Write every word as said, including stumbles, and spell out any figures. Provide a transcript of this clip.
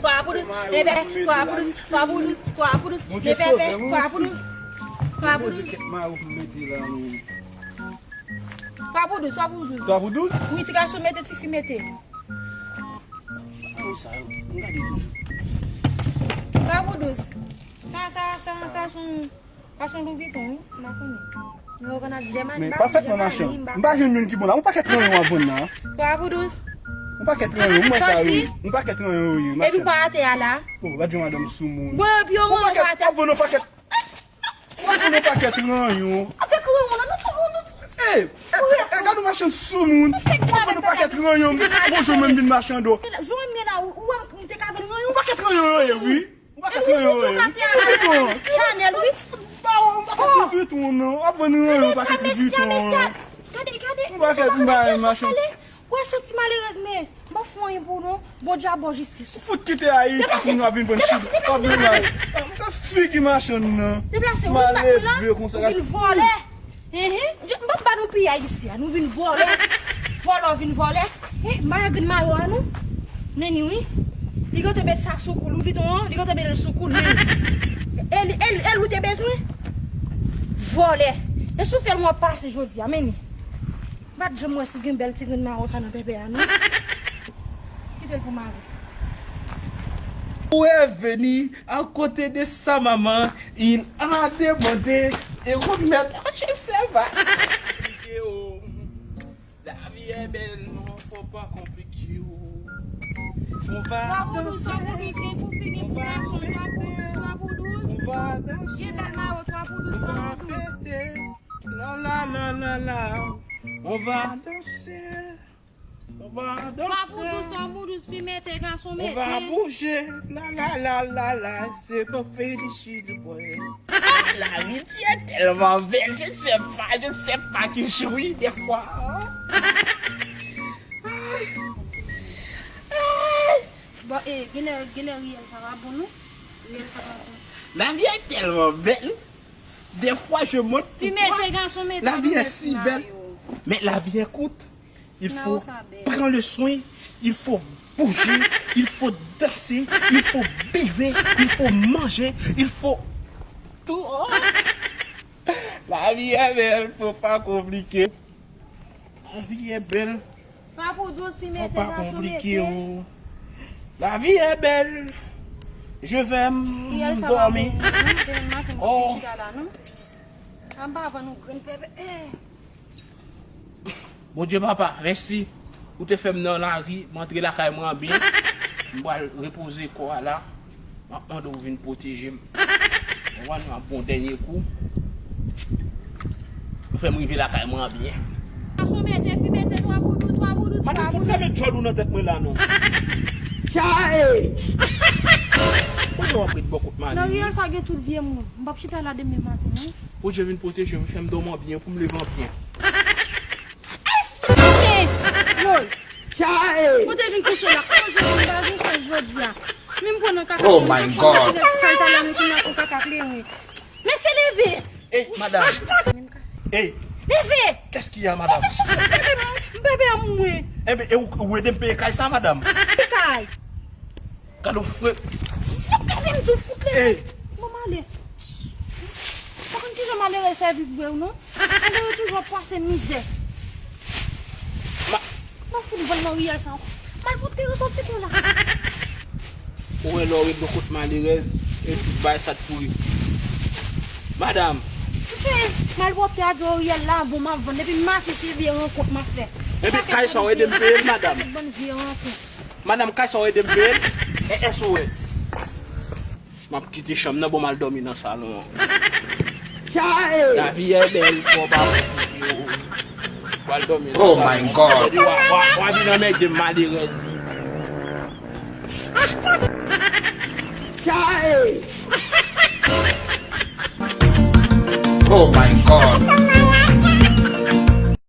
Twa pou dous, bebe, twa pou dous, twa pou dous, twa pou dous, bebe, twa pou dous, twa pou dous. Twa pou dous, twa pou dous. Twa pou dous? Wi, ti gason mete, ti fi mete. Twa pou dous. Sa, sa, sa, sa son Fason Louis Vuitton, wi, m pa konnen. Men yo konn ap jèm ak bab, jèm ak li, m pa konnen. M pa jwenn youn ki bon la. Yon pakèt ranyon w ap vann la. Twa pou dous. Yon pakèt ranyon, m wè sa, wi. Yon pakèt ranyon, wi. Epi pa atè a la. Oh, pa di madanm soumoun. Bon, epi yon ranyon pa atè. W ap vann yon pakèt. W ap vann yon pakèt ranyon. Avèk ranyon, non, nou tou, nou tou. Eh, eh, eh, gade yon machann soumoun. W ap vann yon pakèt ranyon. Bon, jwenn mwen vin machann do. Jwenn mwen la, ou, ou, m te ka vann ranyon. Yon pakèt ranyon, wi. Ou pa ka kriye, wi. Louis Vuitton, Chanel, wi. Ba ou, ou pa ka Louis Vuitton, non. W ap vann ranyon, ou pa ka Louis Vuitton. Gade, gade. Ou pa ka bay machann. Ou wè santi malerèz, men m ap fè anyen pou ou, non. Bondye ap ba w jistis. Fout kite Ayiti pou nou vin pran chif. W ap vin la. Ou ka figi machann, non. Deplase, ou vin bat mwen la. Malelve konsa. Ou vin vòlè. Enhen, m p ap ba nou piyay isi a, nou vin vòlè. Vòlè, w vin vòlè. Eh, m pa gen grenn mayo a non. Neni, wi. Li gentan met sa sou kou l, wi, Louis Vuitton an, li gentan met l sou kou l, men. E li, e li, e l ou te bezwen? Vòlè. E si w fè l, w ap pase jodi a, men. M pa t janm wè si gen bèl ti grenn mayo sa nan pèpè a, non. Kite l pou mari. Pour revenir à côté de sa maman, il a demandé et remettre à chez sa va. La vie est belle, non, faut pas compliquer. On va danser, on va fêter, on va danser, on va fêter. La, la, la, la, la. On va danser. Twa pou dous, twa pou dous, fi mete, gason mete. On va bouger, la la la la la, c'est pour féliciter du boy. Ah, la vie est tellement belle, je ne sais pas, je ne sais pas qui jouit des fois. Bon, eh, genlè, genlè riyèl sa pa bon, non? Riyèl sa pa bon. La vie est tellement belle. Des fois, je me demande pourquoi la vie est si belle. Mais la vie est courte. Il faut prendre le soin, il faut bouger, il faut danser, il faut bever, il faut manger, il faut tout. Oh. La vie est belle, faut pas compliquer. La vie est belle. Twa pou dous, fi mete, gason mete. Faut pas compliquer, oh. La vie est belle. Je vais dormir. Oh. An pa vann nou grenn pèpè. Eh. Bondye papa, mèsi. Ou te fè m nan lari, m antre lakay mwen an byen. M pral repoze kò a la. M ap mande w vin pwoteje m. Ou konprann, m ap bon dènye kou. Ou fè m rive lakay mwen an byen. Gason mete, fi mete, twa pou dous, twa pou dous, twa pou dous. Madanm, fout fèmen djòl ou nan tèt mwen la non. Chae! Kote w ap ret bò kot mari? Nan riyèl sa gen tout vye moun. M p ap chita la demen maten non. Bondye vin pwoteje m, fè m dòmi an byen pou m leve an byen. Ay, fout mwen! Woy! Chae! Kote vin kouche la? Kote vin ba vin fè jodi a? Men m pran nan kaka. Oh my God! Sal talè nou ki nan fon kaka kleren. Mesye, leve! Ey, madam! Men m kase. Ey! Leve! Qu'est-ce qu'il y a, madam? Leve sou fout bebe m, bebe a mwen. Enben, e ou, ou ede m peye kay sa, madam? Ki kay? Gade w fre. Fout leve m di w fout leve. Ey. Bon, m ale. Pa konn kijan malere fè viv vre w non. Malere toujou ap pase mizè. Ma- Nan fout vann nan riyèl sa ankò. Malpwòpte yo soti kon la. Ou wè lè w ret bò kot malerèz, e tout bagay sa t pouri. Madam. Touche malpwòpte a di w riyèl la bon m ap vann. Depi maten se vye rankont m ap fè. Enben kay sa w ede m peye l, madam. Bann vye rankont. Madam, kay sa w ede m peye l? E èske w wè? M ap kite chanm nan, bon, m al dòmi nan salon an. Chae! La vie est belle, fò pa konplike w. M al dòmi nan salon an. Oh my God! Jodi w a, w a, w a vin anmède m, malerèz. Chae! Oh my God!